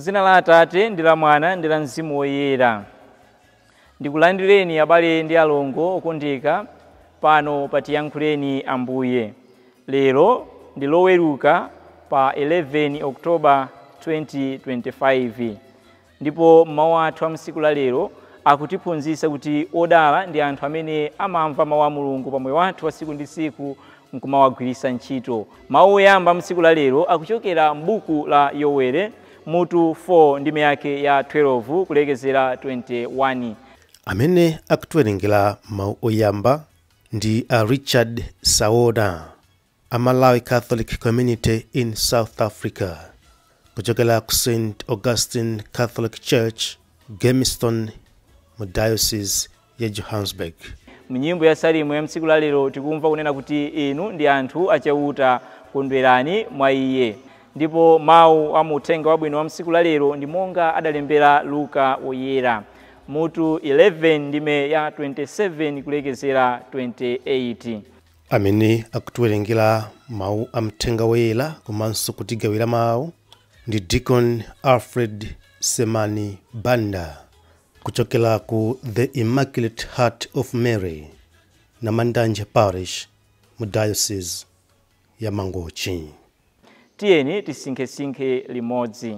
Muzina la Atate ndi la Mwana ndi la Mzimu Woyera. Ndikulandireni abale ndi alongo okondeka pano patiyankhuleni Ambuye. Lero ndi loweruka pa 11 October 2025. Ndipo mawu athu a msiku la lero akutiphunzitsa kuti odala ndi anthu amene amamva mawu a Mulungu pa moyo wathu wa siku ndi siku nkumawagwiritsa ntchito. Mawu oyamba msiku la lero akuchokera m'buku la Yowere mutu 4 ndime yake ya 12 kulekezera 21. Amene akutiwerengera mawu oyamba ndi a Richard Saoda, a Malawi Catholic Community in South Africa, kuchokera ku St. Augustine Catholic Church, Germiston, mu Diocese ya Johannesburg. Mnyimbo ya Salimu ya msiku la lero tikumva kunena kuti inu ndi anthu achauta, kondwerani mwa iye. Ndipo mawu a muthenga wabwino wa msiku la lero ndi monga adalembera Luka Woyera mutu 11 ndime ya 27 kulekezera 28. Amene akutiwerengera mawu a mthenga woyera komanso kutigawira mawu ndi Deacon Alfred Semani Banda kuchokera ku The Immaculate Heart of Mary na Mandanje Parish mu Diocese ya Mangochi. Tiyeni tisinkhesinkhe limodzi.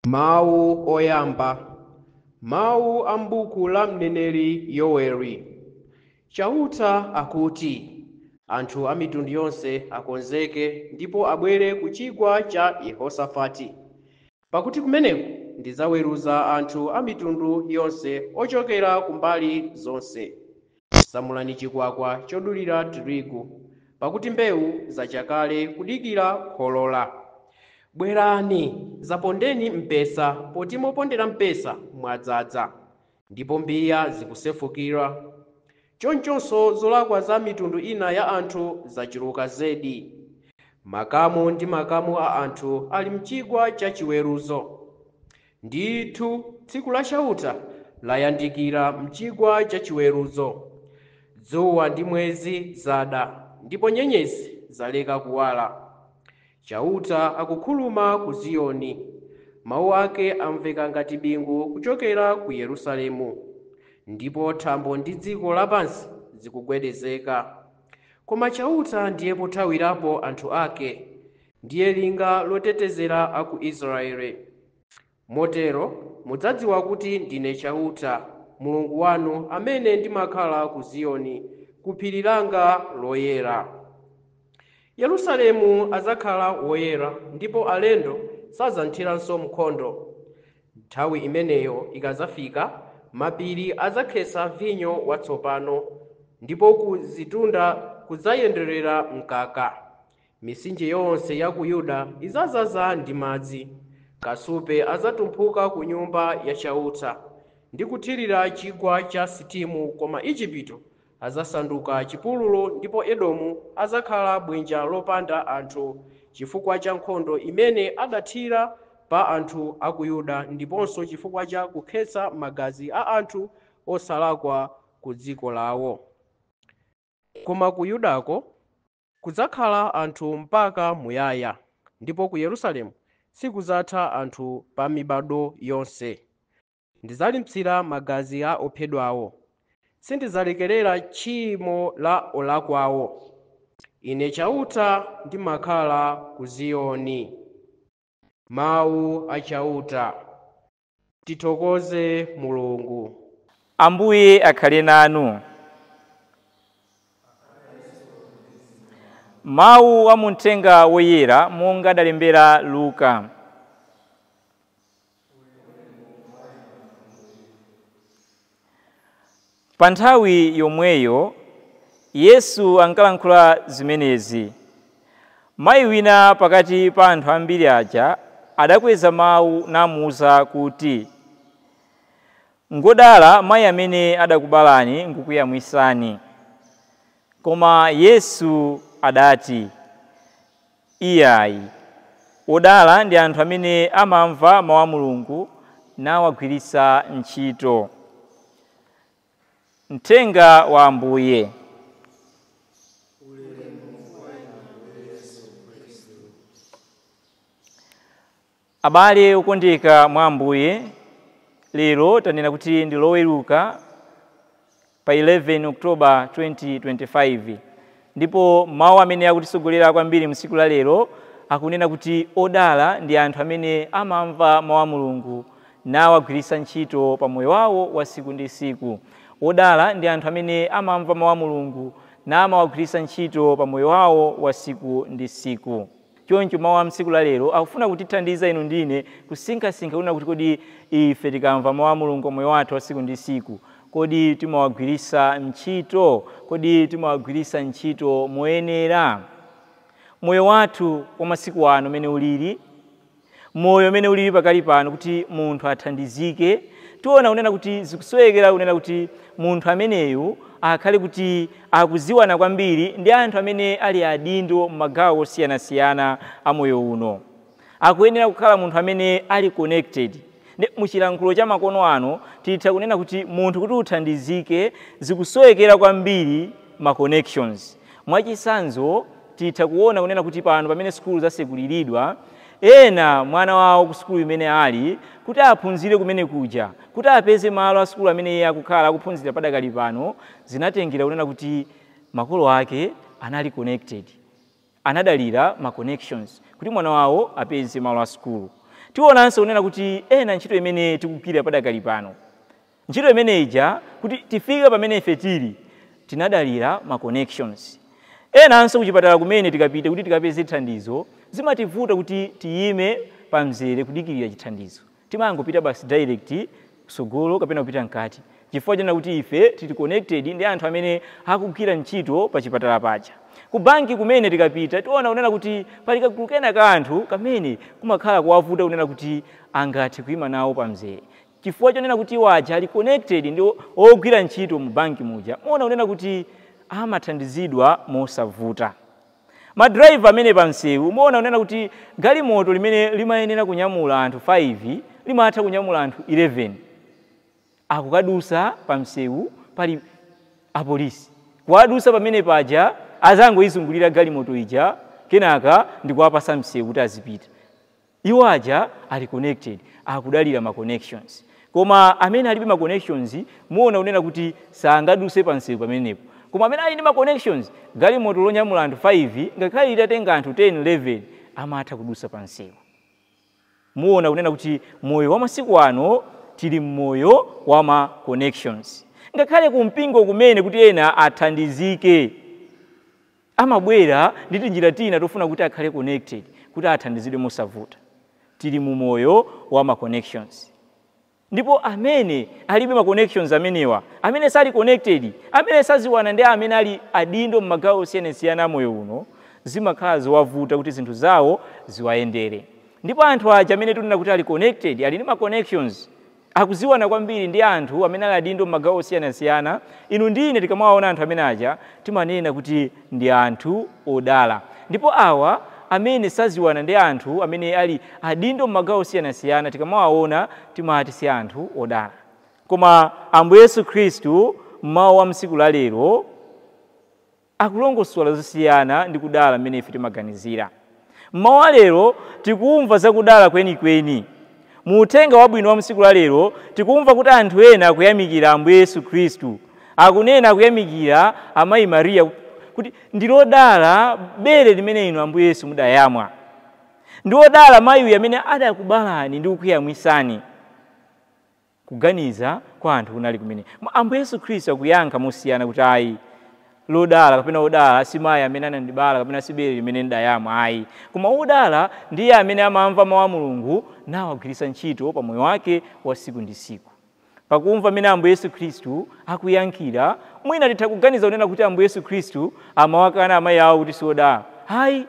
Mawu oyamba. Mawu a m'buku la mneneri Yoweri. Chauta akuti, anthu a mitundu yonse akonzeke ndipo abwere ku chigwa cha Yehosafati. Pakuti kumeneko ndidzaweruza anthu a mitundu yonse ochokera kumbali zonse. Samulani chikwakwa chodulira tirigu, pakuti mbewu zachakale kudikira kholola. Bwerani, zapondeni mpesa, poti mopondera mpesa mwadzaza, ndipo mbiya zikusefukira. Chonchonso zolakwa za mitundu ina ya anthu zachuluka zedi. Makamu ndi makamu a anthu ali mchigwa cha chiweruzo. Ndithu tsiku la Chauta layandikira mchigwa cha chiweruzo. Dzuwa ndi mwezi zada, ndipo nyenyezi zaleka kuwala. Chauta akukhuluma ku Ziyoni, mawu ake amveka ngati bingu kuchokera ku Yerusalemu, ndipo thambo ndi dziko lapansi zikugwedezeka. Koma Chauta ndiye pothawirapo anthu ake, ndiye linga lotetezera a ku Israeli. Motero mudzadziwa kuti ndine Chauta, Mulungu wanu, amene ndimakhala ku Ziyoni, ku phiri langa loyera. Yerusalemu adzakhala woyera, ndipo alendo sadzamthiranso mkhondo. Nthawi imeneyo ikadzafika, mapiri adzakhetsa vinyo watsopano, ndipo ku zitunda kudzayenderera mkaka. Mitsinje yonse ya ku Yuda idzazaza ndi madzi. Kasupe adzatumphuka ku nyumba ya Chauta ndi kuthirira chigwa cha Sitimu, koma Igupto adzasanduka chipululu ndipo Edomu adzakhala bwinja lopanda anthu, chifukwa cha nkhondo imene adathira pa anthu a ku Yuda ndiponso chifukwa cha kukhetsa magazi a anthu osalakwa ku dziko lawo. Koma ku Yudako kudzakhala anthu mpaka muyaya, ndipo ku Yerusalemu sikudzatha anthu pa mibado yonse. Ndidzalipsira magazi a ophedwawo, sindidzalekerera tchimo la olakwawo. Ine Chauta ndimakhala ku Ziyoni. Mawu a Chauta. Tithokoze Mulungu. Ambuye akhale nanu. Mawu a muthenga woyera monga adalembera Luka. Pa nthawi yomweyo Yesu ankalankhula zimenezi. Mayi wina pakati pa anthu ambiri aja adakweza mawu namuwuza kuti, ngodala mayi amene adakubalani nkukuyamwisani. Koma Yesu adati, iyayi, odala ndi anthu amene amamva mawu a Mulungu nawagwiritsa ntchito. Mthenga wa Ambuye. Abale okondeka mwa Ambuye, lero tanena kuti ndi Loweruka pa 11 October 2025, ndipo mawu amene akutisogolera kwambiri msiku la lero akunena kuti odala ndi anthu amene amamva mawu a Mulungu nawagwiritsa ntchito pa moyo wawo wa siku ndi siku. Odala ndi anthu amene amamva mawu a Mulungu namawagwiritsa ntchito pa moyo wawo wa siku ndi siku. Choncho mawu a msiku la lero akufuna kutithandiza inu ndine kusinkhasinkha kunena kuti kodi ife tikamva mawu a Mulungu moyo wathu wa siku ndi siku, kodi timawagwiritsa ntchito? Kodi timawagwiritsa ntchito moyenera? Moyo wathu wa masiku ano umene ulili, moyo umene ulili pakali pano, kuti munthu athandizike, tiona kunena kuti zikusowekera kunena kuti munthu ameneyu akhale kuti akuziwana kwambiri ndi anthu amene ali adindo m'magawo osiyanasiyana a moyo uno. Akuyenera kukhala munthu amene ali connected. Ndi muchilankhulo cha makono ano titha kunena kuti munthu kuti uthandizike zikusowekera kwambiri ma connections. Mwachitsanzo titha kuona kunena kuti pano pamene sukulu zasekuliridwa, ena mwana wawo ku sukulu imene ali kuti aphunzire kumene kuja, kuti apeze malo a sukulu amene iye akukhala akuphunzira padakali pano, zinatengera kunena kuti makolo ake anali connected, anadalira ma connections kuti mwana wawo apeze malo a sukulu. Tionanso kunena kuti ena ntchito imene tikugwira padakali pano, ntchito imene ija kuti tifike pamene ife tili, tinadalira ma connections. Enanso kuchipatala kumene tikapita kuti tikapeze thandizo, zimativuta kuti tiyime pamzere kudikirira chithandizo. Timangopita basi direct kusogolo kapena kupita mkati, chifukwa chena kuti ife tili connected ndi anthu amene akugwira ntchito pa chipatala paja. Ku banki kumene tikapita tiona kunena kuti pali kagulu kena ka anthu kamene kumakhala kuwavuta kunena kuti angathe kuyima nawo pamzere, chifukwa chonena kuti waja ali connected ndi ogwira ntchito mu banki muja. Muona kunena kuti amathandizidwa mosavuta. Madraiva amene pamsewu, muona kunena kuti galimoto limene limayenera kunyamula anthu 5 limatha kunyamula anthu 11. Akukadusa pamsewu pali apolisi, kuwadusa pamene paja azangoyizungulira galimoto ija, kenaka ndikuwapasa msewu kuti azipita. Iwo aja ali connected, akudalira ma connections. Koma amene alibe ma connections, muona kunena kuti sangaduse pamsewu pamenepo. Koma amene ali ndi ma connections, galimoto lonyamula anthu 5 ngakhale litatenga anthu 10 11 amatha kudusa pamsewu. Muona kunena kuti moyo wa masiku ano tili mmoyo wa ma connections. Ngakhale kumpingo kumene kuti ena athandizike, amabwera ndi tinjira tina tofuna kuti akhale connected kuti athandizidwe mosavuta. Tili mu moyo wa ma connections. Ndipo amene alibe ma connections amenewa, amene sali connected, amene saziwana ndi amene ali adindo m'magawo osiyanasiyana amoyo uno, zimakhala zowavuta kuti zinthu zawo ziwayendere. Ndipo anthu aja amene tunena kuti ali connected, ali ndi ma connections, akuziwana kwambiri ndi anthu amene ali adindo m'magawo osiyanasiyana, inu ndine tikamawaona anthu amene aja timanena kuti ndi anthu odala. Ndipo awa amene saziwana ndi anthu amene ali adindo m'magawo osiyanasiyana, tikamawaona timati si anthu odala. Koma Ambuye Yesu Khristu mmawu a msiku la lero akulongosola zosiyana ndi kudala mmene ife timaganizira. Mmawu a lero tikumva zakudala kwenikweni. Mu uthenga wabwino wa msiku la lero tikumva kuti anthu ena akuyamikira Ambuye Yesu Khristu, akunena akuyamikira amayi Mariya kuti ndilodala bere limene inu Ambuye Yesu mudayamwa, ndi odala mayiyu amene adakubalani ndi kukuyamwisani. Kuganiza kwa anthu kunali kumene. Ambuye Yesu Khristu akuyankha mosiyana kuti ayi, lodala kapena odala si mayi amene anandibala kapena si bere limene ndidayamwa, ayi, koma odala ndiye amene amamva mawu a Mulungu nawagwiritsa ntchito pa moyo wake wa siku ndi siku. Pakumva amene Ambuye Yesu Khristu akuyankhira, mwina titha kuganiza kunena kuti Ambuye Yesu Khristu amawakana amayi awo kuti si odala, ayi.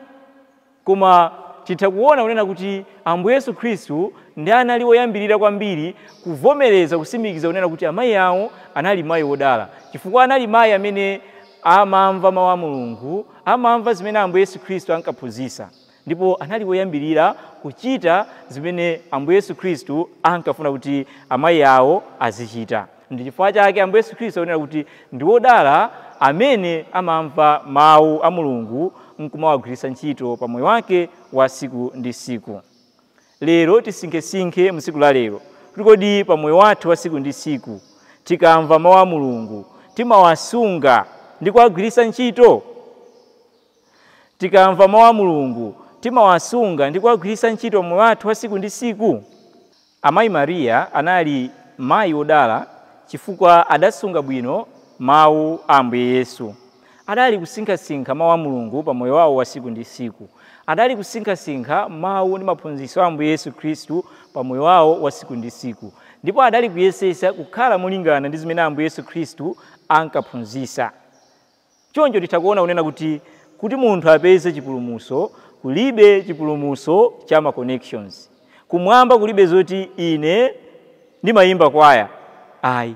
Koma titha kuona kunena kuti Ambuye Yesu Khristu ndi anali woyambirira kwambiri kuvomereza, kusimikiza kunena kuti amayi awo anali mayi wodala, chifukwa anali mayi amene amamva mawu a Mulungu, amamva zimene Ambuye Yesu Khristu ankaphunzitsa, ndipo anali woyambirira kuchita zimene Ambuye Yesu Khristu ankafuna kuti amayi awo azichita. Ndi chifukwa chake Ambuye Yesu Khristu akunena kuti ndi wodala amene amamva mawu a Mulungu nkumawagwiritsa ntchito pa moyo wake wa siku ndi siku. Lero tisinkhesinkhe msiku la lero kuti kodi pa moyo wathu wa siku ndi siku tikamva mawu a Mulungu timawasunga ndi kuwagwiritsa ntchito? Tikamva mawu a Mulungu timawasunga ndi kuwagwiritsa ntchito moyo wathu wa siku ndi siku? Amayi Mariya anali mayi wodala chifukwa adasunga bwino mawu a Ambuye Yesu. Adali kusinkhasinkha mawu a Mulungu pa moyo wawo wa siku ndi siku. Adali kusinkhasinkha mawu ndi maphunzitso a Ambuye Yesu Khristu pa moyo wawo wa siku ndi siku. Ndipo adali kuyesesa kukhala molingana ndi zimene Ambuye Yesu Khristu ankaphunzitsa. Choncho titha kuona kunena kuti munthu apeze chipulumutso, kulibe chipulumutso cha ma connections. Kumwamba kulibe zoti ine ndimayimba kwaya, ayi.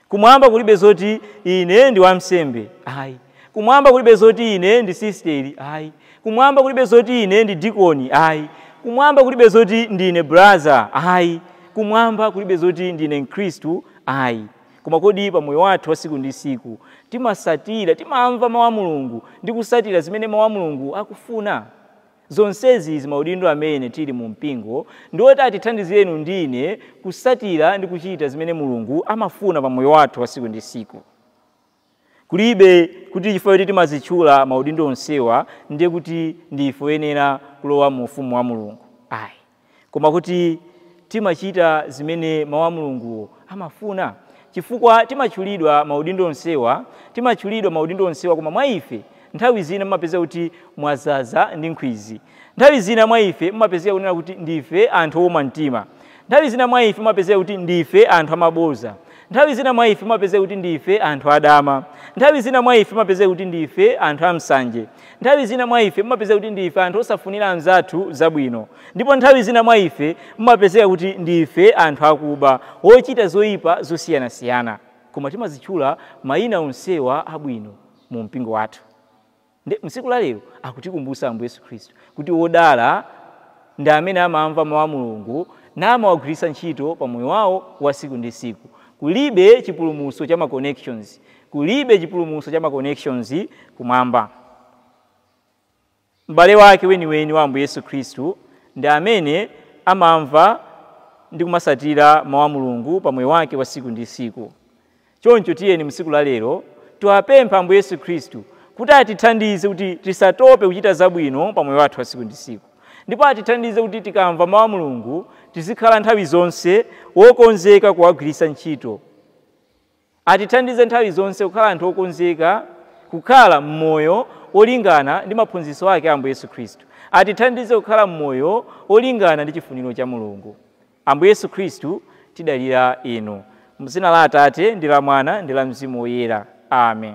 Kumwamba kulibe zoti ine ndi wamsembe, ayi. Kumwamba kulibe zoti ine ndi sisteri, ayi. Kumwamba kulibe zoti ine ndi dikoni, ayi. Kumwamba kulibe zoti ndine brother, ayi. Kumwamba kulibe zoti ndine Mkhristu, ayi. Koma kodi pa moyo wathu wa siku ndi siku timasatira, timamva mawu a Mulungu ndi kusatira zimene mawu a Mulungu akufuna? Zonsezi zimaudindo amene tili mu mpingo ndi oti atithandizireni ndine kusatira ndi kuchita zimene Mulungu amafuna pa moyo wathu wa siku ndi siku. Kulibe kuti chifukwa choti timazitchula maudindo onsewa ndiye kuti ndife oyenera kulowa mu ufumu wa Mulungu, ayi. Koma kuti timachita zimene mawu a Mulungu amafuna, chifukwa timatchulidwa maudindo onsewa, timatchulidwa maudindo onsewa, koma mwa ife nthawi zina mumapeza kuti mwazaza ndi nkhwizi. Nthawi zina mwa ife mumapezeka kunena kuti ndife anthu owuma mtima. Nthawi zina mwa ife mumapezeka kuti ndife anthu amaboza. Nthawi zina mwa ife mumapezeka kuti ndife anthu adama. Nthawi zina mwa ife mumapezeka kuti ndife anthu amsanje. Nthawi zina mwa ife mumapezeka kuti ndife anthu osafunira anzathu zabwino. Ndipo nthawi zina mwa ife mumapezeka kuti ndife anthu akuba, wochita zoyipa zosiyanasiyana. Koma timazitchula mayina onsewa abwino mu mpingo wathu. Ndi msiku la lero akutikumbutsa Ambuye Yesu Khristu kuti wodala ndi amene amamva mawu a Mulungu namawagwiritsa ntchito pa moyo wawo wa siku ndi siku. Kulibe chipulumutso cha ma connections, kulibe chipulumutso cha ma connections kumwamba. M'bale wake weniweni wa Ambuye Yesu Khristu ndi amene amamva ndi kumasatira mawu a Mulungu pa moyo wake wa siku ndi siku. Choncho tiyeni msiku la lero tiwapempha Ambuye Yesu Khristu kuti atithandize kuti tisatope kuchita zabwino pa moyo wathu wa siku ndi siku. Ndipo atithandize kuti tikamva mawu a Mulungu tizikhala nthawi zonse wokonzeka kuwagwiritsa ntchito. Atithandize nthawi zonse kukhala anthu okonzeka kukhala mmoyo olingana ndi maphunzitso ake a Ambuye Yesu Khristu. Atithandize kukhala mmoyo olingana ndi chifuniro cha Mulungu. Ambuye Yesu Khristu tidalira inu. M'dzina la Atate ndi la Mwana ndi la Mzimu Woyera. Amen.